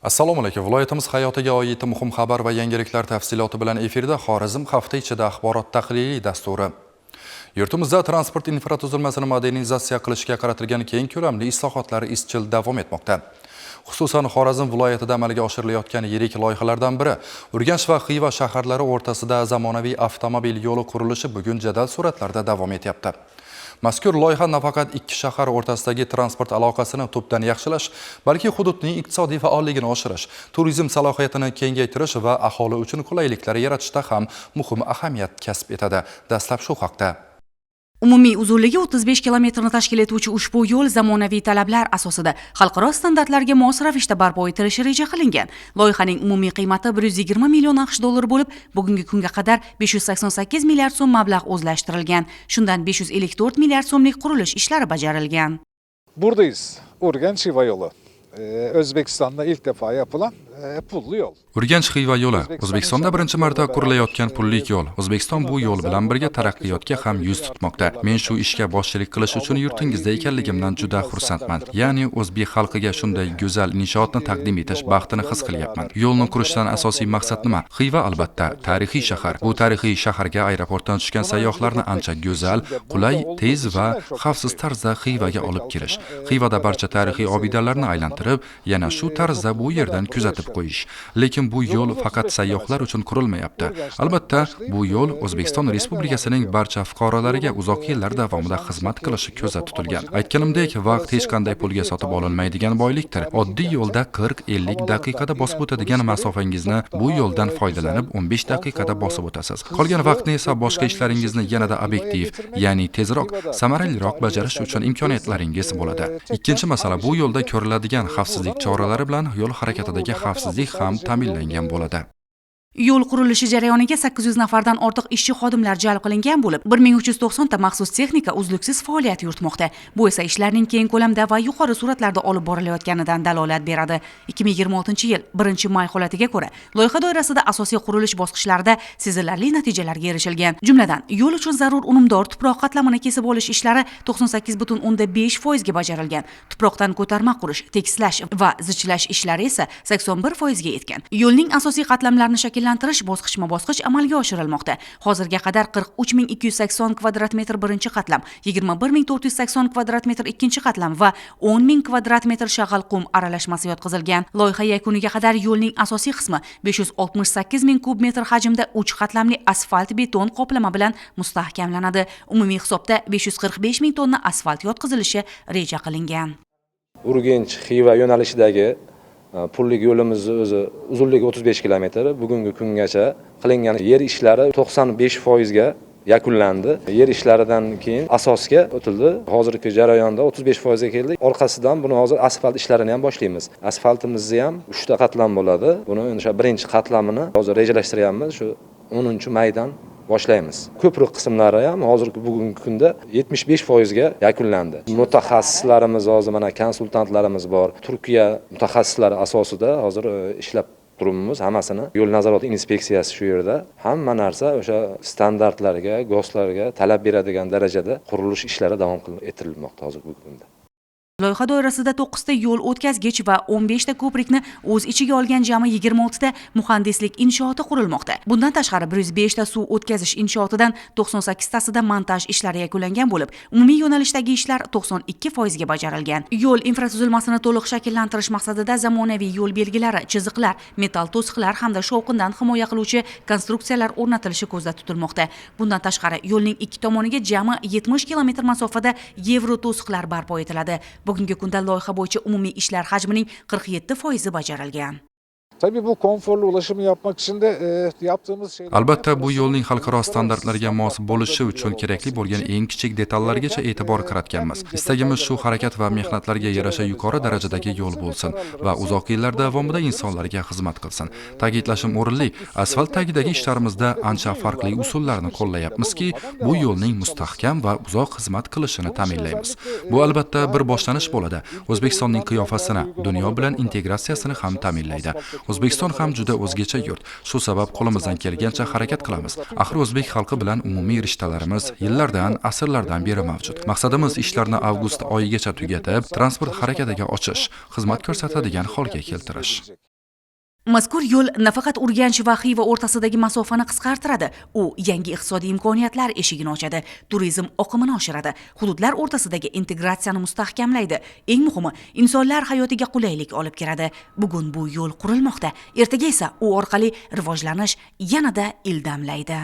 Assalomu alaykum. Viloyatimiz hayotiga oid muhim xabar va yangiliklar tafsiloti bilan efirda Xorazm hafta ichida axborot tahliliy dasturi. Yurtimizda transport infratuzilmasini modernizatsiya qilishga qaratilgan keng ko'lamli islohotlar izchil davom etmoqda. Xususan, Xorazm viloyatida amalga oshirilayotgan yirik loyihalardan biri Urganch va Xiva shaharlari o'rtasida zamonaviy avtomobil yo'li qurilishi bugun jadal sur'atlarda davom etyapti. Mazkur loyiha nafaqat ikki shahar o'rtasidagi transport aloqasini tubdan yaxshilash, balki hududning iqtisodiy faolligini oshirish, turizm salohiyatini kengaytirish va aholi uchun qulayliklar yaratishda ham muhim ahamiyat kasb etadi. Dastlab shu haqda. Umumiy uzunligi 35 kilometrni tashkil etuvchi ushbu yo'l zamonaviy talablar asosida xalqaro standartlarga mos ravishda barpo etilishi reja qilingan. Loyihaning umumiy qiymati 120 million AQSh dollari bo'lib, bugungi kunga qadar 588 milliard so'm mablag' o'zlashtirilgan. Shundan 554 milliard so'mlik qurilish ishlari bajarilgan. Buradayız. Urgenç Xiva yolu. Özbekistan'da ilk defa yapılan pullu yol. Urganch Xiva yo'li O'zbekistonda birinchi marta qurilayotgan pullik yo'l. O'zbekiston bu yo'l bilan birga taraqqiyotga ham yuz tutmoqda. Men shu ishga boshchilik qilish uchun yurtingizda ekanligimdan juda xursandman. Ya'ni o'zbek xalqiga shunday go'zal inshootni taqdim etish baxtini his qilyapman. Yo'lni qurishdan asosiy maqsad nima? Xiva albatta tarixiy shahar. Bu tarixiy shaharga aeroportdan tushgan sayyohlarni ancha go'zal, qulay, tez va xavfsiz tarzda Xivaga olib kelish. Xivada barcha tarixiy obidalarni aylantirib, yana shu tarzda bu yerdan kuzatib qo'yish. Lekin bu yo'l faqat sayyohlar uchun qurilmayapti. Albatta, bu yo'l O'zbekiston Respublikasining barcha fuqarolariga uzoq yillar davomida xizmat qilishi ko'zda tutilgan. Aytganimdek, vaqt hech qanday pulga sotib olinmaydigan boylikdir. Oddiy yo'lda 40-50 daqiqada bosib o'tadigan masofangizni bu yo'ldan foydalanib 15 daqiqada bosib o'tasiz. Qolgan vaqtni esa boshqa ishlaringizni yanada obyektiv, ya'ni tezroq, samaraliroq bajarish uchun imkoniyatlaringiz bo'ladi. Ikkinchi masala, bu yo'lda ko'riladigan xavfsizlik choralari bilan yo'l harakatidagi xavfsizlik ham ta'minlangan bo'ladi. Yo'l qurilishi jarayoniga 800 nafardan ortiq ishchi xodimlar jalb qilingan bo'lib, 1390 ta maxsus texnika uzluksiz faoliyat yuritmoqda. Bu esa ishlarning keng ko'lamda va yuqori sur'atlarda olib borilayotganidan dalolat beradi. 2026-yil 1-may holatiga ko'ra, loyiha doirasida asosiy qurilish bosqichlarida sezilarli natijalarga erishilgan. Jumladan, yo'l uchun zarur unumdor tuproq qatlamini kesib olish ishlari 98,5% ga bajarilgan. Tuproqdan ko'tarma qurish, tekislash va zichlash ishlari esa 81% ga yetgan. Yo'lning asosiy qatlamlarini shakllantirish bosqichma-bosqich amalga oshirilmoqda. Hozirga qadar 43 280 kvadrat metr birinchi qatlam, 21 480 kvadrat metr ikkinchi qatlam va 10 000 kvadrat metr shag'al qum aralashmasi yotqizilgan. Loyiha yakuniga qadar yo'lning asosiy qismi 568 ming kub metr hajmda 3 qatlamli asfalt beton qoplama bilan mustahkamlanadi. Umumiy hisobda 545 ming tonna asfalt yotqizilishi reja qilingan. Urganch Xiva yo'nalishidagi pullik yo'limizni o'zi uzunligi 35 kilometr. Bugungi kungacha qilingan yer ishlari 95% ga yakunlandi. Yer ishlaridan keyin asosga o'tildi. Hozirgi jarayonda 35% ga keldik. Orqasidan buni hozir asfalt ishlarini ham boshlaymiz. Asfaltimizni ham uchta qatlam bo'ladi. Buni o'sha birinchi qatlamini hozir rejalashtiryapmiz. Shu 10 maydan boshlaymiz. Ko'prik qismlari ham hozirgi bugungi kunda 75% ga yakunlandi. Mutaxassislarimiz, hozir mana konsultantlarimiz bor. Turkiya mutaxassislari asosida hozir ishlab turibmiz hammasini. Yo'l nazorati inspeksiyasi shu yerda. Hamma narsa o'sha standartlarga, GOSTlarga talab beradigan darajada qurilish ishlari davom ettirilmoqda hozirgi kunda. Loyiha doirasida 9 ta yo'l o'tkazgich va 15 ta ko'prikni o'z ichiga olgan jami 26 ta muhandislik inshooti qurilmoqda. Bundan tashqari, 105 ta suv o'tkazish inshootidan 98 tasida montaj ishlari yakunlangan bo'lib, umumiy yo'nalishdagi ishlar 92% ga bajarilgan. Yo'l infratuzilmasini to'liq shakllantirish maqsadida zamonaviy yo'l belgilari, chiziqlar, metall to'siqlar hamda shovqindan himoya qiluvchi konstruksiyalar o'rnatilishi ko'zda tutilmoqda. Bundan tashqari, yo'lning ikki tomoniga jami 70 kilometr masofada yevro to'siqlar barpo etiladi. Bugungi kunda loyiha bo'yicha umumiy ishlar hajmining 47 foizi bajarilgan. Tabii bu konforlu ulaşımı yapmak için de yaptığımız şeyler... Albatta, bu yo'lning xalqaro standartlarga mos bo'lishi uchun kerakli bo'lgan eng kichik detallargacha e'tibor qaratganmiz. Istagimiz shu harakat va mehnatlarga yarasha yuqori darajadagi yo'l bo'lsin va uzoq yillar davomida insonlarga xizmat qilsin. Ta'kidlashim o'rinli, asfalt tagidagi ishlarimizda ancha farqli usullarni qo'llayapmizki, bu yo'lning mustahkam va uzoq xizmat qilishini ta'minlaymiz. Bu albatta bir boshlanish bo'ladi. O'zbekistonning qiyofasini, dunyo bilan integratsiyasini ham ta'minlaydi. O'zbekiston ham juda o'zgacha yurt. Shu sabab qo'limizdan kelgancha harakat qilamiz. Axir o'zbek xalqi bilan umumiy rishtalarimiz yillardan, asrlardan beri mavjud. Maqsadimiz ishlarni avgust oyigacha tugatib, transport harakatiga ochish, xizmat ko'rsatadigan holga keltirish. Mazkur yo'l nafaqat Urganch va Xiva o'rtasidagi masofani qisqartiradi, u yangi iqtisodiy imkoniyatlar eshigini ochadi, turizm oqimini oshiradi, hududlar o'rtasidagi integratsiyani mustahkamlaydi. Eng muhimi, insonlar hayotiga qulaylik olib kiradi. Bugun bu yo'l qurilmoqda, ertaga esa u orqali rivojlanish yanada ildamlaydi.